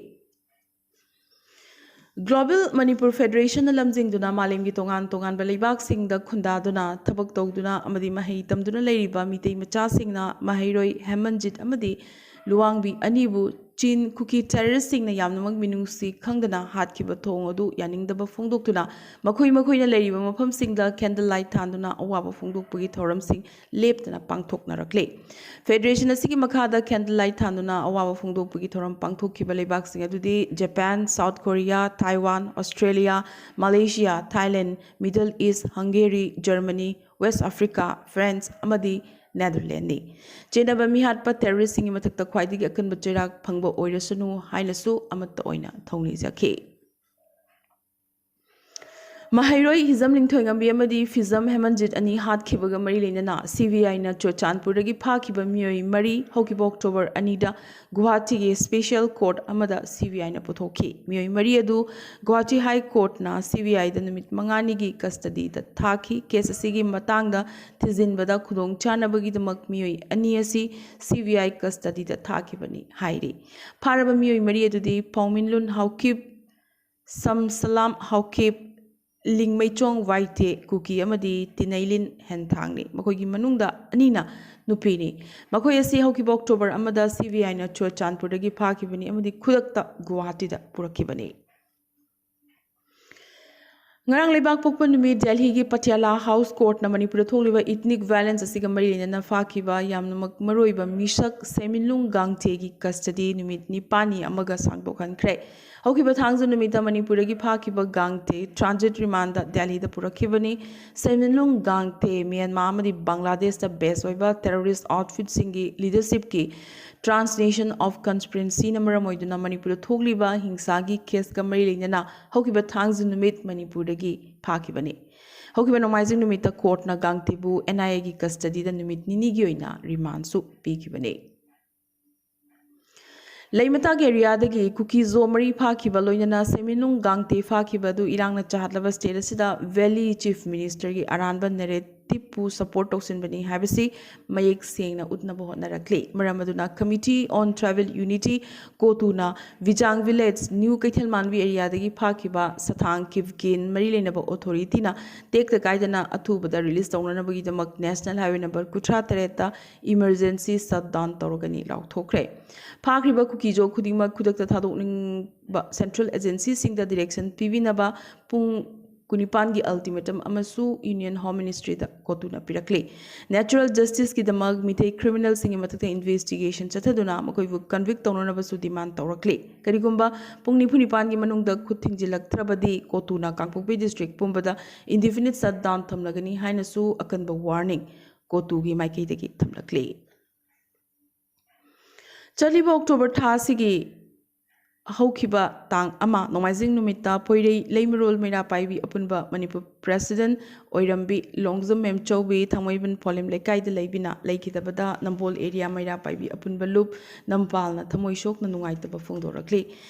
Global Manipur Federationꯅ ꯂꯝꯖꯤꯡꯗꯨꯅ ꯃꯥꯂꯦꯝꯒꯤ ꯇꯣꯉꯥꯟ ꯇꯣꯉꯥꯟꯕ ꯂꯩꯕꯥꯛꯁꯤꯡꯗ ꯈꯨꯟꯗꯥꯗꯨꯅ ꯊꯕꯛ ꯇꯧꯗꯨꯅ ꯑꯃꯗꯤ ꯃꯍꯩ ꯇꯝꯗꯨꯅ ꯂꯩꯔꯤꯕ ꯃꯤꯇꯩ ꯃꯆꯥꯁꯤꯡꯅ ꯃꯍꯩꯔꯣꯏ ꯍꯦꯃꯟꯖꯤꯠ ꯑꯃꯗꯤ ꯂꯨꯋꯥꯡꯕꯤ ꯑꯅꯤꯕꯨ ꯆꯤꯟ ꯀꯨꯀꯤ terroristꯁꯤꯡꯅ ꯌꯥꯝꯅꯃꯛ ꯃꯤꯅꯨꯡꯁꯤ ꯈꯪꯗꯅ ꯍꯥꯠꯈꯤꯕ ꯊꯧꯑꯣꯡ ꯑꯗꯨ ꯌꯥꯅꯤꯡꯗꯕ ꯐꯣꯡꯗꯣꯛꯇꯨꯅ ꯃꯈꯣꯏ ꯃꯈꯣꯏꯅ ꯂꯩꯔꯤꯕ ꯃꯐꯝꯁꯤꯡꯗ candle light ꯊꯥꯟꯗꯨꯅ ꯑꯋꯥꯕ ꯐꯣꯡꯗꯣꯛꯄꯒꯤ ꯊꯧꯔꯝꯁꯤꯡ ꯂꯦꯞꯇꯅ ꯄꯥꯡꯊꯣꯛꯅꯔꯛꯂꯤ꯫ Federation ꯑꯁꯤꯒꯤ ꯃꯈꯥꯗ candle light ꯊꯥꯟꯗꯨꯅ ꯑꯋꯥꯕ ꯐꯣꯡꯗꯣꯛꯄꯒꯤ ꯊꯧꯔꯝ ꯄꯥꯡꯊꯣꯛꯈꯤꯕ ꯂꯩꯕꯥꯛꯁꯤꯡ ꯑꯗꯨꯗꯤ Japan, South Korea, Taiwan, Australia, Malaysia, Thailand, Middle East, Hungary, Germany, West Africa, France ꯑꯃꯗꯤ Netherlandsꯅꯤ꯫ ꯆꯦꯟꯅꯕ ꯃꯤꯍꯥꯠꯄ terroristꯁꯤꯡꯒꯤ ꯃꯊꯛꯇ ꯈ꯭ꯋꯥꯏꯗꯒꯤ ꯑꯀꯟꯕ ꯆꯩꯔꯥꯛ ꯐꯪꯕ ꯑꯣꯏꯔꯁꯅꯨ ꯍꯥꯏꯅꯁꯨ ꯑꯃꯠꯇ ꯑꯣꯏꯅ ꯊꯧꯅꯤꯖꯈꯤ꯫ ꯃꯍꯩꯔꯣꯏ ꯍꯤꯖꯝ ꯂꯤꯡꯊꯣꯏꯉꯝꯕꯤ ꯑꯃꯗꯤ ꯐꯤꯖꯝ ꯍꯦꯃꯟꯖꯤꯠ ꯑꯅꯤ ꯍꯥꯠꯈꯤꯕꯒ ꯃꯔꯤ ꯂꯩꯅꯅ CBIꯅ ꯆꯨꯔꯆꯥꯟꯄꯨꯔꯗꯒꯤ ꯐꯥꯈꯤꯕ ꯃꯤꯑꯣꯏ ꯃꯔꯤ ꯍꯧꯈꯤꯕ October ꯑꯅꯤꯗ ꯒꯨꯋꯥꯍꯥꯇꯤꯒꯤ special court ꯑꯃꯗ CBIꯅ ꯄꯨꯊꯣꯛꯈꯤ꯫ ꯃꯤꯑꯣꯏ ꯃꯔꯤ ꯑꯗꯨ ꯒꯨꯋꯥꯍꯥꯇꯤ High Courtꯅ CBIꯗ ꯅꯨꯃꯤꯠ ꯃꯉꯥꯅꯤꯒꯤ custodyꯗ ꯊꯥꯈꯤ꯫ Case ꯑꯁꯤꯒꯤ ꯃꯇꯥꯡꯗ ꯊꯤꯖꯤꯟꯕꯗ ꯈꯨꯗꯣꯡꯆꯥꯅꯕꯒꯤꯗꯃꯛ ꯃꯤꯑꯣꯏ ꯑꯅꯤ ꯑꯁꯤ CBI custodyꯗ ꯊꯥꯈꯤꯕꯅꯤ ꯍꯥꯏꯔꯤ꯫ ꯐꯥꯔꯕ ꯃꯤꯑꯣꯏ ꯃꯔꯤ ꯑꯗꯨꯗꯤ ꯄꯥꯎꯃꯤꯟꯂꯨꯟ ꯍꯥꯎꯀꯤꯞ, ꯁꯝꯁꯂꯥꯝ ꯍꯥꯎꯀꯤꯞ, ꯂꯤꯡꯃꯩꯆꯣꯡ ꯋꯥꯏꯇꯦ ꯀꯨꯀꯤ ꯑꯃꯗꯤ ꯇꯤꯅꯩꯂꯤꯟ ꯍꯦꯟꯊꯥꯡꯅꯤ꯫ ꯃꯈꯣꯏꯒꯤ ꯃꯅꯨꯡꯗ ꯑꯅꯤꯅ ꯅꯨꯄꯤꯅꯤ꯫ ꯃꯈꯣꯏ ꯑꯁꯤ ꯍꯧꯈꯤꯕ October ꯑꯃꯗ CBIꯅ ꯆꯨꯔꯆꯥꯟꯄꯨꯔꯗꯒꯤ ꯐꯥꯈꯤꯕꯅꯤ ꯑꯃꯗꯤ ꯈꯨꯗꯛꯇ ꯒꯨꯋꯥꯍꯥꯇꯤꯗ ꯄꯨꯔꯛꯈꯤꯕꯅꯤ꯫ ꯉꯔꯥꯡ ꯂꯩꯕꯥꯛ ꯄꯣꯛꯄ ꯅꯨꯃꯤꯠ ꯗꯦꯜꯍꯤꯒꯤ ꯄꯇꯤꯌꯥꯂꯥ House Courtꯅ ꯃꯅꯤꯄꯨꯔꯗ ꯊꯣꯛꯂꯤꯕ ethnic violence ꯑꯁꯤꯒ ꯃꯔꯤ ꯂꯩꯅꯅ ꯐꯥꯈꯤꯕ ꯌꯥꯝꯅꯃꯛ ꯃꯔꯨꯑꯣꯏꯕ ꯃꯤꯁꯛ ꯁꯦꯃꯤꯟꯂꯨꯡ ꯒꯥꯡꯇꯦꯒꯤ custody ꯅꯨꯃꯤꯠ ꯅꯤꯄꯥꯜꯅꯤ ꯑꯃꯒ ꯁꯥꯡꯗꯣꯛꯍꯟꯈ꯭ꯔꯦ꯫ ꯍꯧꯈꯤꯕ ꯊꯥꯡꯖ ꯅꯨꯃꯤꯠꯇ ꯃꯅꯤꯄꯨꯔꯗꯒꯤ ꯐꯥꯈꯤꯕ ꯒꯥꯡꯇꯦ transit remandꯗ ꯗꯦꯜꯍꯤꯗ ꯄꯨꯔꯛꯈꯤꯕꯅꯤ꯫ ꯁꯦꯃꯤꯟꯂꯨꯡ ꯒꯥꯡꯇꯦ ꯃ꯭ꯌꯥꯟꯃꯥꯔ ꯑꯃꯗꯤ ꯕꯪꯒ꯭ꯂꯥꯗꯦꯁꯇ base ꯑꯣꯏꯕ terrorist outfitꯁꯤꯡꯒꯤ leadershipꯀꯤ transnational conspiracyꯅ ꯃꯔꯝ ꯑꯣꯏꯗꯨꯅ ꯃꯅꯤꯄꯨꯔꯗ ꯊꯣꯛꯂꯤꯕ ꯍꯤꯡꯁꯥꯒꯤ caseꯀ ꯃꯔꯤ ꯂꯩꯅꯅ ꯍꯧꯈꯤꯕ ꯊꯥꯡꯖ ꯅꯨꯃꯤꯠ ꯃꯅꯤꯄꯨꯔꯗꯒꯤ ꯐꯥꯈꯤꯕꯅꯤ꯫ ꯍꯧꯈꯤꯕ ꯅꯣꯡꯃꯥꯏꯖꯤꯡ ꯅꯨꯃꯤꯠꯇ courtꯅ ꯒꯥꯡꯇꯦꯕꯨ NIAꯒꯤ custodyꯗ ꯅꯨꯃꯤꯠ ꯅꯤꯅꯤꯒꯤ ꯑꯣꯏꯅ remandꯁꯨ ꯄꯤꯈꯤꯕꯅꯤ꯫ ꯂꯩꯃꯇꯥꯛ ꯑꯦꯔꯤꯌꯥꯗꯒꯤ ꯀꯨꯀꯤꯖꯣ ꯃꯔꯤ ꯐꯥꯈꯤꯕ, ꯂꯣꯏꯅꯅ ꯁꯦꯟꯃꯤꯠꯂꯣꯟ ꯒꯥꯡꯇꯦ ꯐꯥꯈꯤꯕ ꯑꯗꯨ ꯏꯔꯥꯡꯅ ꯆꯥꯍꯠꯂꯕ ꯁ꯭ꯇꯦꯠ ꯑꯁꯤꯗ ꯚꯦꯂꯤ ꯆꯤꯐ ꯃꯤꯅꯤꯁꯇꯔꯒꯤ ꯑꯔꯥꯟꯕ ꯅꯦꯔꯦꯇꯤꯞꯄꯨ ꯁꯄꯣꯔꯠ ꯇꯧꯁꯤꯟꯕꯅꯤ ꯍꯥꯏꯕꯁꯤ ꯃꯌꯦꯛ ꯁꯦꯡꯅ ꯎꯠꯅꯕ ꯍꯣꯠꯅꯔꯛꯂꯤ꯫ ꯃꯔꯝ ꯑꯗꯨꯅ Committee on Tribal Unity, ꯀꯣꯇꯨꯅ ꯕꯤꯖꯥꯡ ꯚꯤꯂꯦꯖ, ꯅ꯭ꯌꯨ ꯀꯩꯊꯦꯜ ꯃꯥꯟꯕꯤ ꯑꯦꯔꯤꯌꯥꯗꯒꯤ ꯐꯥꯈꯤꯕ ꯁꯊꯥꯡ ꯀꯤꯞꯒꯦꯟ ꯃꯔꯤ ꯂꯩꯅꯕ ꯑꯣꯊꯣꯔꯤꯇꯤꯅ ꯇꯦꯛꯇ ꯀꯥꯏꯗꯅ ꯑꯊꯨꯕꯗ ꯔꯤꯂꯤꯁ ꯇꯧꯅꯅꯕꯒꯤꯗꯃꯛ ꯅꯦꯁꯅꯦꯜ ꯍꯥꯏꯋꯦ ꯅꯝꯕꯔ ꯀꯨꯟꯊ꯭ꯔꯥ ꯇꯔꯦꯠꯇ ꯏꯃꯔꯖꯦꯟꯁꯤ ꯁꯠ ꯗꯥꯎꯟ ꯇꯧꯔꯒꯅꯤ ꯂꯥꯎꯊꯣꯛꯈ꯭ꯔꯦ꯫ ꯐꯥꯈ꯭ꯔꯤꯕ ꯀꯨꯀꯤꯖꯣ ꯈꯨꯗꯤꯡꯃꯛ ꯈꯨꯗꯛꯇ ꯊꯥꯗꯣꯛꯅꯤꯡꯕ ꯁꯦꯟꯇ꯭ꯔꯦꯜ ꯑꯦꯖꯦꯟꯁꯤꯁꯤꯡꯗ ꯗꯤꯔꯦꯛꯁꯟ ꯄꯤꯕꯤꯅꯕ ꯄꯨꯡ ꯀꯨꯟꯅꯤꯄꯥꯟꯒꯤ ꯑꯜꯇꯤꯃꯦꯇꯝ ꯑꯃꯁꯨ ꯌꯨꯅꯤꯌꯟ ꯍꯣꯝ ꯃꯤꯅꯤꯁꯇ꯭ꯔꯤꯗ ꯀꯣꯇꯨꯅ ꯄꯤꯔꯛꯂꯤ꯫ ꯅꯦꯆꯔꯦꯜ ꯖꯁꯇꯤꯁꯀꯤꯗꯃꯛ ꯃꯤꯇꯩ ꯀ꯭ꯔꯤꯃꯤꯅꯦꯜꯁꯤꯡꯒꯤ ꯃꯊꯛꯇ ꯏꯟꯚꯦꯁꯇꯤꯒꯦꯁꯟ ꯆꯠꯊꯗꯨꯅ ꯃꯈꯣꯏꯕꯨ ꯀꯟꯚꯤꯛ ꯇꯧꯅꯅꯕꯁꯨ ꯗꯤꯃꯥꯟ ꯇꯧꯔꯛꯂꯤ꯫ ꯀꯔꯤꯒꯨꯝꯕ ꯄꯨꯡ ꯅꯤꯐꯨ ꯅꯤꯄꯥꯟꯒꯤ ꯃꯅꯨꯡꯗ ꯈꯨꯠ ꯊꯤꯡꯖꯤꯜꯂꯛꯇ꯭ꯔꯕꯗꯤ ꯀꯣꯇꯨꯅ ꯀꯥꯡꯄꯣꯛꯄꯤ ꯗꯤꯁꯇ꯭ꯔꯤꯛ ꯄꯨꯝꯕꯗ ꯏꯟꯗꯤꯐꯤꯅꯤꯠ ꯁꯠ ꯗꯥꯎꯟ ꯊꯝꯂꯒꯅꯤ ꯍꯥꯏꯅꯁꯨ ꯑꯀꯟꯕ ꯋꯥꯔꯅꯤꯡ ꯀꯣꯇꯨꯒꯤ ꯃꯥꯏꯀꯩꯗꯒꯤ ꯊꯝꯂꯛꯂꯤ꯫ ꯆꯠꯂꯤꯕ ꯑꯣꯛꯇꯣꯕꯔ ꯊꯥ ꯑꯁꯤꯒꯤ ꯍꯧꯈꯤꯕ ꯇꯥꯡ ꯑꯃ ꯅꯣꯡꯃꯥꯏꯖꯤꯡ ꯅꯨꯃꯤꯠꯇ ꯄꯣꯏꯔꯩ ꯂꯩꯃꯔꯣꯜ ꯃꯩꯔꯥ ꯄꯥꯏꯕꯤ ꯑꯄꯨꯟꯕ ꯃꯅꯤꯄꯨꯔ ꯄ꯭ꯔꯦꯁꯤꯗꯦꯟꯠ ꯑꯣꯏꯔꯝꯕꯤ ꯂꯣꯡꯖꯝ ꯃꯦꯝꯆꯧꯕꯤ ꯊꯥꯡꯃꯩꯕꯟ ꯄꯣꯂꯦꯝ ꯂꯩꯀꯥꯏꯗ ꯂꯩꯕꯤꯅ ꯂꯩꯈꯤꯗꯕꯗ ꯅꯝꯕꯣꯜ ꯑꯦꯔꯤꯌꯥ ꯃꯩꯔꯥ ꯄꯥꯏꯕꯤ ꯑꯄꯨꯟꯕ ꯂꯨꯞ ꯅꯝꯄꯥꯜꯅ ꯊꯃꯣꯏ ꯁꯣꯛꯅ ꯅꯨꯡꯉꯥꯏꯇꯕ ꯐꯣꯡꯗꯣꯔꯛꯂꯤ꯫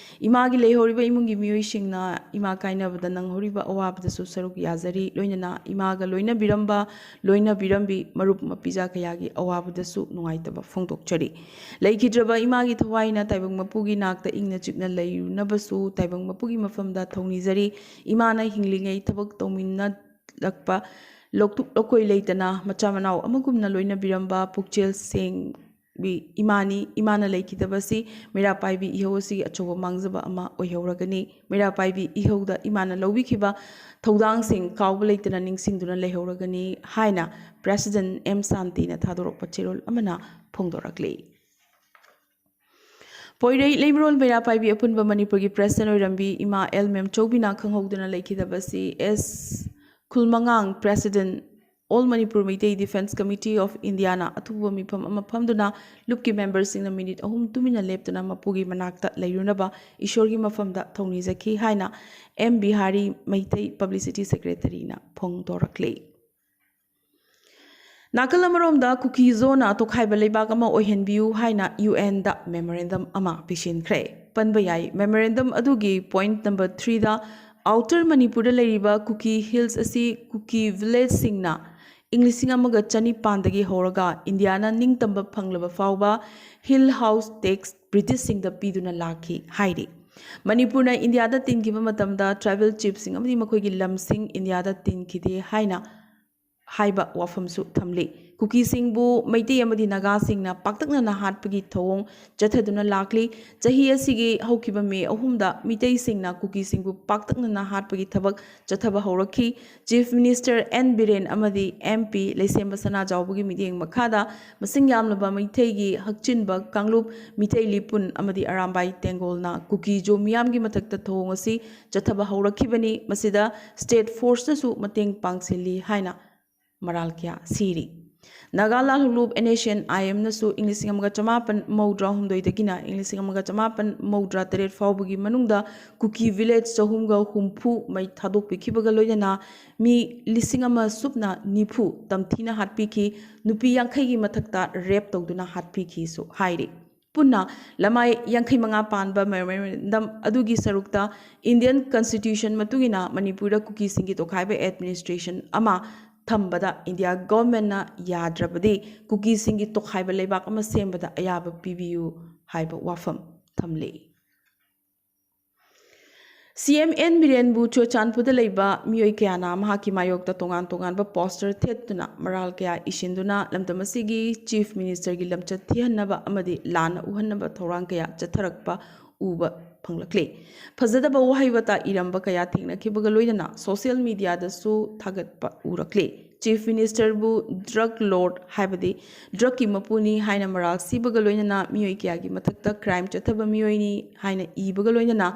ꯏꯃꯥꯒꯤ ꯂꯩꯍꯧꯔꯤꯕ ꯏꯃꯨꯡꯒꯤ ꯃꯤꯑꯣꯏꯁꯤꯡꯅ ꯏꯃꯥ ꯀꯥꯏꯅꯕꯗ ꯅꯪꯍꯧꯔꯤꯕ ꯑꯋꯥꯕꯗꯁꯨ ꯁꯔꯨꯛ ꯌꯥꯖꯔꯤ, ꯂꯣꯏꯅꯅ ꯏꯃꯥꯒ ꯂꯣꯏꯅꯕꯤꯔꯝꯕ, ꯂꯣꯏꯅꯕꯤꯔꯝꯕꯤ ꯃꯔꯨꯞ ꯃꯄꯤꯖꯥ ꯀꯌꯥꯒꯤ ꯑꯋꯥꯕꯗꯁꯨ ꯅꯨꯡꯉꯥꯏꯇꯕ ꯐꯣꯡꯗꯣꯛꯆꯔꯤ꯫ ꯂꯩꯈꯤꯗ꯭ꯔꯕ ꯏꯃꯥꯒꯤ ꯊꯋꯥꯏꯅ ꯇꯥꯏꯕꯪ ꯃꯄꯨꯒꯤ ꯅꯥꯛꯇ ꯏꯪꯅ ꯆꯤꯛꯅ ꯂꯩꯔꯨꯅꯕꯁꯨ ꯇꯥꯏꯕꯪ ꯃꯄꯨꯒꯤ ꯃꯐꯝꯗ ꯊꯧꯅꯤꯖꯔꯤ꯫ ꯏꯃꯥꯅ ꯍꯤꯡꯂꯤꯉꯩ ꯊꯕꯛ ꯇꯧꯃꯤꯟꯅꯔꯛꯄ ꯂꯧꯊꯣꯛ ꯂꯧꯀꯣꯏ ꯂꯩꯇꯅ ꯃꯆꯥ ꯃꯅꯥꯎ ꯑꯃꯒꯨꯝꯅ ꯂꯣꯏꯅꯕꯤꯔꯝꯕ ꯄꯨꯛꯆꯦꯜ ꯁꯦꯡꯕꯤ ꯏꯃꯥꯅꯤ꯫ ꯏꯃꯥꯅ ꯂꯩꯈꯤꯗꯕꯁꯤ ꯃꯩꯔꯥ ꯄꯥꯏꯕꯤ ꯏꯍꯧ ꯑꯁꯤꯒꯤ ꯑꯆꯧꯕ ꯃꯥꯡꯖꯕ ꯑꯃ ꯑꯣꯏꯍꯧꯔꯒꯅꯤ꯫ ꯃꯩꯔꯥ ꯄꯥꯏꯕꯤ ꯏꯍꯧꯗ ꯏꯃꯥꯅ ꯂꯧꯕꯤꯈꯤꯕ ꯊꯧꯗꯥꯡꯁꯤꯡ ꯀꯥꯎꯕ ꯂꯩꯇꯅ ꯅꯤꯡꯁꯤꯡꯗꯨꯅ ꯂꯩꯍꯧꯔꯒꯅꯤ ꯍꯥꯏꯅ ꯄ꯭ꯔꯦꯁꯤꯗꯦꯟꯠ ꯑꯦꯝ ꯁꯥꯟꯇꯤꯅ ꯊꯥꯗꯣꯔꯛꯄ ꯆꯦꯔꯣꯜ ꯑꯃꯅ ꯐꯣꯡꯗꯣꯔꯛꯂꯤ꯫ ꯄꯣꯏꯔꯩ ꯂꯩꯃꯔꯣꯜ ꯃꯩꯔꯥ ꯄꯥꯏꯕꯤ ꯑꯄꯨꯟꯕ ꯃꯅꯤꯄꯨꯔꯒꯤ ꯄ꯭ꯔꯦꯁꯤꯗꯦꯟꯠ ꯑꯣꯏꯔꯝꯕꯤ ꯏꯃꯥ ꯑꯦꯜ ꯃꯦꯝꯆꯧꯕꯤꯅ ꯈꯪꯍꯧꯗꯅ ꯂꯩꯈꯤꯗꯕꯁꯤ S Khulmangang, president, all Manipur Meitei defence committee of ꯏꯟꯗꯤꯌꯥꯅ ꯑꯊꯨꯕ ꯃꯤꯐꯝ ꯑꯃ ꯐꯝꯗꯨꯅ ꯂꯨꯞꯀꯤ ꯃꯦꯝꯕꯔꯁꯤꯡꯅ ꯃꯤꯅꯤꯠ ꯑꯍꯨꯝ ꯇꯨꯃꯤꯟꯅ ꯂꯦꯞꯇꯨꯅ ꯃꯄꯨꯒꯤ ꯃꯅꯥꯛꯇ ꯂꯩꯔꯨꯅꯕ ꯏꯁꯣꯔꯒꯤ ꯃꯐꯝꯗ ꯊꯧꯅꯤꯖꯈꯤ ꯍꯥꯏꯅ ꯑꯦꯝ ꯕꯤꯍꯥꯔꯤ ꯃꯩꯇꯩ ꯄꯕ꯭ꯂꯤꯁꯤꯇꯤ ꯁꯦꯀ꯭ꯔꯦꯇꯔꯤꯅ ꯐꯣꯡꯗꯣꯔꯛꯂꯤ꯫ ꯅꯥꯀꯜ ꯑꯃꯔꯣꯝꯗ ꯀꯨꯀꯤ ꯖꯣꯟꯅ ꯇꯣꯈꯥꯏꯕ ꯂꯩꯕꯥꯛ ꯑꯃ ꯑꯣꯏꯍꯟꯕꯤꯌꯨ ꯍꯥꯏꯅ ꯌꯨ ꯑꯦꯟꯗ ꯃꯦꯃꯣꯔꯦꯟꯗꯝ ꯑꯃ ꯄꯤꯁꯤꯟꯈ꯭ꯔꯦ꯫ ꯄꯟꯕ ꯌꯥꯏ, ꯃꯦꯃꯣꯔꯦꯟꯗꯝ ꯑꯗꯨꯒꯤ ꯄꯣꯏꯟꯠ ꯅꯝꯕꯔ ꯊ꯭ꯔꯤꯗ ꯑꯥꯎꯇꯔ ꯃꯅꯤꯄꯨꯔꯗ ꯂꯩꯔꯤꯕ ꯀꯨꯀꯤ ꯍꯤꯜꯁ ꯑꯁꯤ ꯀꯨꯀꯤ ꯚꯤꯂꯦꯖꯁꯤꯡꯅ ꯏꯪ ꯂꯤꯁꯤꯡ ꯑꯃꯒ ꯆꯅꯤꯄꯥꯟꯗꯒꯤ ꯍꯧꯔꯒ ꯏꯟꯗꯤꯌꯥꯅ ꯅꯤꯡꯇꯝꯕ ꯐꯪꯂꯕ ꯐꯥꯎꯕ ꯍꯤꯜ ꯍꯥꯎꯁ ꯇꯦꯛꯁ ꯕ꯭ꯔꯤꯇꯤꯁꯁꯤꯡꯗ ꯄꯤꯗꯨꯅ ꯂꯥꯛꯈꯤ ꯍꯥꯏꯔꯤ꯫ ꯃꯅꯤꯄꯨꯔꯅ ꯏꯟꯗꯤꯌꯥꯗ ꯇꯤꯟꯈꯤꯕ ꯃꯇꯝꯗ ꯇ꯭ꯔꯥꯏꯕꯦꯜ ꯆꯤꯐꯁꯤꯡ ꯑꯃꯗꯤ ꯃꯈꯣꯏꯒꯤ ꯂꯝꯁꯤꯡ ꯏꯟꯗꯤꯌꯥꯗ ꯇꯤꯟꯈꯤꯗꯦ ꯍꯥꯏꯅ ꯍꯥꯏꯕ ꯋꯥꯐꯝꯁꯨ ꯊꯝꯂꯤ꯫ ꯀꯨꯀꯤꯁꯤꯡꯕꯨ ꯃꯩꯇꯩ ꯑꯃꯗꯤ ꯅꯥꯒꯥꯁꯤꯡꯅ ꯄꯥꯛꯇꯛꯅꯅ ꯍꯥꯠꯄꯒꯤ ꯊꯧꯑꯣꯡ ꯆꯠꯊꯗꯨꯅ ꯂꯥꯛꯂꯤ꯫ ꯆꯍꯤ ꯑꯁꯤꯒꯤ ꯍꯧꯈꯤꯕ ꯃꯦ ꯑꯍꯨꯝꯗ ꯃꯤꯇꯩꯁꯤꯡꯅ ꯀꯨꯀꯤꯁꯤꯡꯕꯨ ꯄꯥꯛꯇꯛꯅꯅ ꯍꯥꯠꯄꯒꯤ ꯊꯕꯛ ꯆꯠꯊꯕ ꯍꯧꯔꯛꯈꯤ꯫ ꯆꯤꯐ ꯃꯤꯅꯤꯁꯇꯔ ꯑꯦꯟ ꯕꯤꯔꯦꯟ ꯑꯃꯗꯤ ꯑꯦꯝ ꯄꯤ ꯂꯩꯁꯦꯝꯕ ꯁꯅꯥꯖꯥꯎꯕꯒꯤ ꯃꯤꯠꯌꯦꯡ ꯃꯈꯥꯗ ꯃꯁꯤꯡ ꯌꯥꯝꯂꯕ ꯃꯩꯇꯩꯒꯤ ꯍꯛꯆꯤꯟꯕ ꯀꯥꯡꯂꯨꯞ ꯃꯤꯇꯩ ꯂꯤꯄꯨꯟ ꯑꯃꯗꯤ ꯑꯔꯥꯝꯕꯥꯏ ꯇꯦꯡꯒꯣꯜꯅ ꯀꯨꯀꯤ ꯖꯣ ꯃꯤꯌꯥꯝꯒꯤ ꯃꯊꯛꯇ ꯊꯧꯑꯣꯡ ꯑꯁꯤ ꯆꯠꯊꯕ ꯍꯧꯔꯛꯈꯤꯕꯅꯤ꯫ ꯃꯁꯤꯗ ꯁ꯭ꯇꯦꯠ ꯐꯣꯔꯁꯅꯁꯨ ꯃꯇꯦꯡ ꯄꯥꯡꯁꯤꯜꯂꯤ ꯍꯥꯏꯅ ꯃꯔꯥꯜ ꯀꯌꯥ ꯁꯤꯔꯤ꯫ ꯅꯥꯒꯥ ꯂꯥꯜꯍꯧꯂꯨꯞ ꯑꯦꯟ ꯑꯦꯁ ꯑꯦꯟ ꯑꯥꯏ ꯑꯦꯝꯅꯁꯨ ꯏꯪ ꯂꯤꯁꯤꯡ ꯑꯃꯒ ꯆꯃꯥꯄꯟ ꯃꯧꯗ꯭ꯔꯥ ꯍꯨꯝꯗꯣꯏꯗꯒꯤꯅ ꯏꯪ ꯂꯤꯁꯤꯡ ꯑꯃꯒ ꯆꯃꯥꯄꯟ ꯃꯧꯗ꯭ꯔꯥ ꯇꯔꯦꯠ ꯐꯥꯎꯕꯒꯤ ꯃꯅꯨꯡꯗ ꯀꯨꯀꯤ ꯚꯤꯂꯦꯖ ꯆꯍꯨꯝꯒ ꯍꯨꯝꯐꯨ ꯃꯩ ꯊꯥꯗꯣꯛꯄꯤꯈꯤꯕꯒ ꯂꯣꯏꯅꯅ ꯃꯤ ꯂꯤꯁꯤꯡ ꯑꯃ ꯁꯨꯞꯅ ꯅꯤꯐꯨ ꯇꯝꯊꯤꯅ ꯍꯥꯠꯄꯤꯈꯤ, ꯅꯨꯄꯤ ꯌꯥꯡꯈꯩꯒꯤ ꯃꯊꯛꯇ ꯔꯦꯞ ꯇꯧꯗꯨꯅ ꯍꯥꯠꯄꯤꯈꯤꯁꯨ ꯍꯥꯏꯔꯤ꯫ ꯄꯨꯟꯅ ꯂꯃꯥꯏ ꯌꯥꯡꯈꯩ ꯃꯉꯥ ꯄꯥꯟꯕ ꯃꯦꯃꯣꯔꯦꯟꯗꯝ ꯑꯗꯨꯒꯤ ꯁꯔꯨꯛꯇ ꯏꯟꯗꯤꯌꯟ ꯀꯟꯁꯇꯤꯇ꯭ꯌꯨꯁꯟ ꯃꯇꯨꯡ ꯏꯟꯅ ꯃꯅꯤꯄꯨꯔꯗ ꯀꯨꯀꯤꯁꯤꯡꯒꯤ ꯇꯣꯈꯥꯏꯕ ꯑꯦꯗꯃꯤꯅꯤꯁꯇ꯭ꯔꯦꯁꯟ ꯑꯃ ꯊꯝꯕꯗ ꯏꯟꯗꯤꯌꯥ ꯒꯚꯔꯟꯃꯦꯟꯠꯅ ꯌꯥꯗ꯭ꯔꯕꯗꯤ ꯀꯨꯀꯤꯁꯤꯡꯒꯤ ꯇꯣꯈꯥꯏꯕ ꯂꯩꯕꯥꯛ ꯑꯃ ꯁꯦꯝꯕꯗ ꯑꯌꯥꯕ ꯄꯤꯕꯤꯌꯨ ꯍꯥꯏꯕ ꯋꯥꯐꯝ ꯊꯝꯂꯤ꯫ ꯁꯤ ꯑꯦꯝ ꯑꯦꯟ ꯕꯤꯔꯦꯟꯕꯨ ꯆꯨꯔꯆꯥꯟꯄꯨꯔꯗ ꯂꯩꯕ ꯃꯤꯑꯣꯏ ꯀꯌꯥꯅ ꯃꯍꯥꯛꯀꯤ ꯃꯥꯌꯣꯛꯇ ꯇꯣꯉꯥꯟ ꯇꯣꯉꯥꯟꯕ ꯄꯣꯁꯇꯔ ꯊꯦꯠꯇꯨꯅ ꯃꯔꯥꯜ ꯀꯌꯥ ꯏꯁꯤꯟꯗꯨꯅ ꯂꯝꯗꯝ ꯑꯁꯤꯒꯤ ꯆꯤꯐ ꯃꯤꯅꯤꯁꯇꯔꯒꯤ ꯂꯝꯆꯠ ꯊꯤꯍꯟꯅꯕ ꯑꯃꯗꯤ ꯂꯥꯟꯅ ꯎꯍꯟꯅꯕ ꯊꯧꯔꯥꯡ ꯀꯌꯥ ꯆꯠꯊꯔꯛꯄ ꯎꯕ ꯐꯪꯂꯛꯂꯤ꯫ ꯐꯖꯗꯕ ꯋꯥꯍꯩ ꯋꯥꯇꯥ ꯏꯔꯝꯕ ꯀꯌꯥ ꯊꯦꯡꯅꯈꯤꯕꯒ ꯂꯣꯏꯅꯅ ꯁꯣꯁꯤꯌꯦꯜ ꯃꯤꯗꯤꯌꯥꯗꯁꯨ ꯊꯥꯒꯠꯄ ꯎꯔꯛꯂꯤ꯫ ꯆꯤꯐ ꯃꯤꯅꯤꯁꯇꯔꯕꯨ ꯗ꯭ꯔꯒ ꯂꯣꯔꯗ ꯍꯥꯏꯕꯗꯤ ꯗ꯭ꯔꯒꯀꯤ ꯃꯄꯨꯅꯤ ꯍꯥꯏꯅ ꯃꯔꯥꯜ ꯁꯤꯕꯒ ꯂꯣꯏꯅꯅ ꯃꯤꯑꯣꯏ ꯀꯌꯥꯒꯤ ꯃꯊꯛꯇ ꯀ꯭ꯔꯥꯏꯝ ꯆꯠꯊꯕ ꯃꯤꯑꯣꯏꯅꯤ ꯍꯥꯏꯅ ꯏꯕꯒ ꯂꯣꯏꯅꯅ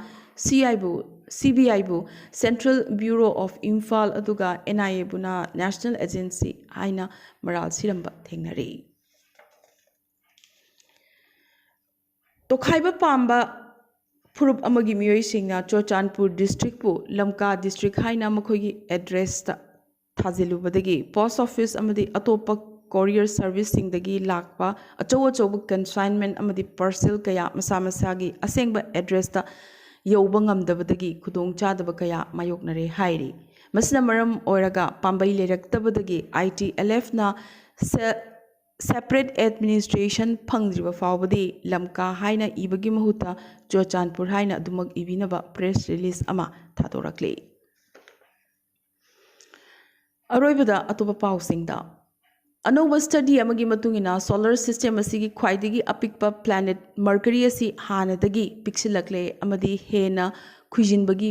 ꯁꯤ ꯑꯥꯏ ꯕꯨ, ꯁꯤ ꯕꯤ ꯑꯥꯏꯕꯨ Central Bureau of Imphal ꯑꯗꯨꯒ ꯑꯦꯟ ꯑꯥꯏ ꯑꯦꯕꯨꯅ ꯅꯦꯁꯅꯦꯜ ꯑꯦꯖꯦꯟꯁꯤ ꯍꯥꯏꯅ ꯃꯔꯥꯜ ꯁꯤꯔꯝꯕ ꯊꯦꯡꯅꯔꯤ꯫ ꯇꯣꯈꯥꯏꯕ ꯄꯥꯝꯕ ꯐꯨꯔꯨꯞ ꯑꯃꯒꯤ ꯃꯤꯑꯣꯏꯁꯤꯡꯅ ꯆꯨꯔꯆꯥꯟꯄꯨꯔ ꯗꯤꯁꯇ꯭ꯔꯤꯛꯄꯨ ꯂꯝꯀꯥ ꯗꯤꯁꯇ꯭ꯔꯤꯛ ꯍꯥꯏꯅ ꯃꯈꯣꯏꯒꯤ ꯑꯦꯗ꯭ꯔꯦꯁꯇ ꯊꯥꯖꯤꯜꯂꯨꯕꯗꯒꯤ ꯄꯣꯁ ꯑꯣꯐꯤꯁ ꯑꯃꯗꯤ ꯑꯇꯣꯞꯄ ꯀꯣꯔꯤꯌꯔ ꯁꯔꯚꯤꯁꯁꯤꯡꯗꯒꯤ ꯂꯥꯛꯄ ꯑꯆꯧ ꯑꯆꯧꯕ ꯀꯟꯁꯥꯏꯟꯃꯦꯟ ꯑꯃꯗꯤ ꯄꯥꯔꯁꯦꯜ ꯀꯌꯥ ꯃꯁꯥ ꯃꯁꯥꯒꯤ ꯑꯁꯦꯡꯕ ꯑꯦꯗ꯭ꯔꯦꯁꯇ ꯌꯧꯕ ꯉꯝꯗꯕꯗꯒꯤ ꯈꯨꯗꯣꯡꯆꯥꯗꯕ ꯀꯌꯥ ꯃꯥꯌꯣꯛꯅꯔꯦ ꯍꯥꯏꯔꯤ꯫ ꯃꯁꯤꯅ ꯃꯔꯝ ꯑꯣꯏꯔꯒ ꯄꯥꯝꯕꯩ ꯂꯩꯔꯛꯇꯕꯗꯒꯤ ꯑꯥꯏ ꯇꯤ ꯑꯦꯜ ꯑꯦꯐꯅ ꯁꯦ-, ꯁꯦꯄꯔꯦꯠ ꯑꯦꯗꯃꯤꯅꯤꯁꯇ꯭ꯔꯦꯁꯟ ꯐꯪꯗ꯭ꯔꯤꯕ ꯐꯥꯎꯕꯗꯤ ꯂꯝꯀꯥ ꯍꯥꯏꯅ ꯏꯕꯒꯤ ꯃꯍꯨꯠꯇ ꯆꯨꯔꯆꯥꯟꯄꯨꯔ ꯍꯥꯏꯅ ꯑꯗꯨꯃꯛ ꯏꯕꯤꯅꯕ ꯄ꯭ꯔꯦꯁ ꯔꯤꯂꯤꯖ ꯑꯃ ꯊꯥꯗꯣꯔꯛꯂꯤ꯫ ꯑꯔꯣꯏꯕꯗ ꯑꯇꯣꯞꯄ ꯄꯥꯎꯁꯤꯡꯗ꯫ ꯑꯅꯧꯕ ꯁ꯭ꯇꯗꯤ ꯑꯃꯒꯤ ꯃꯇꯨꯡ ꯏꯟꯅ, ꯁꯣꯂꯔ ꯁꯤꯁꯇꯦꯝ ꯑꯁꯤꯒꯤ ꯈ꯭ꯋꯥꯏꯗꯒꯤ ꯑꯄꯤꯛꯄ ꯄ꯭ꯂꯥꯅꯦꯠ ꯃꯔꯀꯔꯤ ꯑꯁꯤ ꯍꯥꯟꯅꯗꯒꯤ ꯄꯤꯛꯁꯤꯜꯂꯛꯂꯦ ꯑꯃꯗꯤ ꯍꯦꯟꯅ ꯈꯨꯏꯖꯤꯟꯕꯒꯤ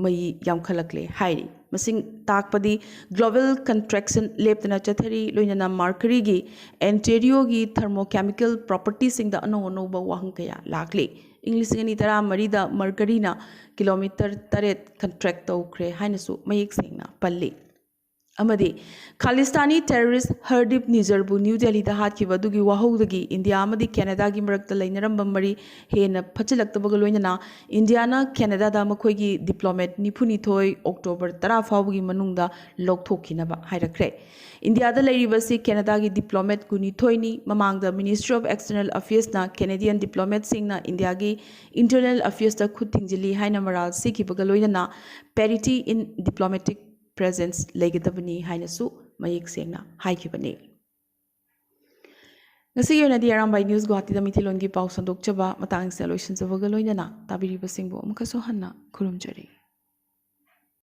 ꯃꯩ ꯌꯥꯝꯈꯠꯂꯛꯂꯦ ꯍꯥꯏꯔꯤ꯫ ꯃꯁꯤꯡ ꯇꯥꯛꯄꯗꯤ ꯒ꯭ꯂꯣꯕꯦꯜ ꯀꯟꯇ꯭ꯔꯦꯛꯁꯟ ꯂꯦꯞꯇꯅ ꯆꯠꯊꯔꯤ, ꯂꯣꯏꯅꯅ ꯃꯔꯀꯔꯤꯒꯤ ꯑꯦꯟꯇꯦꯔꯤꯌꯣꯒꯤ ꯊꯔꯃꯣꯀꯦꯃꯤꯀꯦꯜ ꯄ꯭ꯔꯣꯄꯔꯇꯤꯁꯤꯡꯗ ꯑꯅꯧ ꯑꯅꯧꯕ ꯋꯥꯍꯪ ꯀꯌꯥ ꯂꯥꯛꯂꯤ꯫ ꯏꯪ ꯂꯤꯁꯤꯡ ꯑꯅꯤ ꯇꯔꯥꯃꯔꯤꯗ ꯃꯔꯀꯔꯤꯅ ꯀꯤꯂꯣꯃꯤꯇꯔ ꯇꯔꯦꯠ ꯀꯟꯇ꯭ꯔꯦꯛ ꯇꯧꯈ꯭ꯔꯦ ꯍꯥꯏꯅꯁꯨ ꯃꯌꯦꯛ ꯁꯦꯡꯅ ꯄꯜꯂꯤ꯫ ꯑꯃꯗꯤ ꯈꯥꯂꯤꯁꯇꯥꯅꯤ ꯇꯦꯔꯣꯔꯤꯁ ꯍꯔꯗꯤꯞ ꯅꯤꯖꯔꯕꯨ ꯅ꯭ꯌꯨ ꯗꯦꯜꯂꯤꯗ ꯍꯥꯠꯈꯤꯕ ꯑꯗꯨꯒꯤ ꯋꯥꯍꯧꯗꯒꯤ ꯏꯟꯗꯤꯌꯥ ꯑꯃꯗꯤ ꯀꯦꯅꯦꯗꯥꯒꯤ ꯃꯔꯛꯇ ꯂꯩꯅꯔꯝꯕ ꯃꯔꯤ ꯍꯦꯟꯅ ꯐꯠꯆꯤꯜꯂꯛꯇꯕꯒ ꯂꯣꯏꯅꯅ ꯏꯟꯗꯤꯌꯥꯅ ꯀꯦꯅꯦꯗꯥꯗ ꯃꯈꯣꯏꯒꯤ ꯗꯤꯄ꯭ꯂꯣꯃꯦꯠ ꯅꯤꯐꯨꯅꯤꯊꯣꯏ ꯑꯣꯛꯇꯣꯕꯔ ꯇꯔꯥ ꯐꯥꯎꯕꯒꯤ ꯃꯅꯨꯡꯗ ꯂꯧꯊꯣꯛꯈꯤꯅꯕ ꯍꯥꯏꯔꯛꯈ꯭ꯔꯦ꯫ ꯏꯟꯗꯤꯌꯥꯗ ꯂꯩꯔꯤꯕꯁꯤ ꯀꯦꯅꯦꯗꯥꯒꯤ ꯗꯤꯄ꯭ꯂꯣꯃꯦꯠ ꯀꯨꯟꯅꯤꯊꯣꯏꯅꯤ꯫ ꯃꯃꯥꯡꯗ Ministry of External Affairsꯅ ꯀꯦꯅꯦꯗꯤꯌꯟ ꯗꯤꯄ꯭ꯂꯣꯃꯦꯠꯁꯤꯡꯅ ꯏꯟꯗꯤꯌꯥꯒꯤ ꯏꯟꯇꯔꯅꯦꯜ ꯑꯐꯤꯌꯔꯁꯇ ꯈꯨꯠ ꯊꯤꯡꯖꯤꯜꯂꯤ ꯍꯥꯏꯅ ꯃꯔꯥꯜ ꯁꯤꯈꯤꯕꯒ ꯂꯣꯏꯅꯅ parity in diplomatic presence ꯂꯩꯒꯗꯕꯅꯤ ꯍꯥꯏꯅꯁꯨ ꯃꯌꯦꯛ ꯁꯦꯡꯅ ꯍꯥꯏꯈꯤꯕꯅꯤ꯫ ꯉꯁꯤꯒꯤ ꯑꯣꯏꯅꯗꯤ ꯑꯔꯥꯝꯕꯥꯏ ꯅ꯭ꯌꯨꯁ ꯒꯨꯋꯥꯍꯥꯇꯤꯗ ꯃꯤꯊꯤꯂꯣꯟꯒꯤ ꯄꯥꯎ ꯁꯟꯗꯣꯛꯆꯕ ꯃꯇꯥꯡꯁꯤꯗ ꯂꯣꯏꯁꯤꯟꯖꯕꯒ ꯂꯣꯏꯅꯅ ꯇꯥꯕꯤꯔꯤꯕꯁꯤꯡꯕꯨ ꯑꯃꯨꯛꯀꯁꯨ ꯍꯟꯅ ꯈꯨꯔꯨꯝꯖꯔꯤ꯫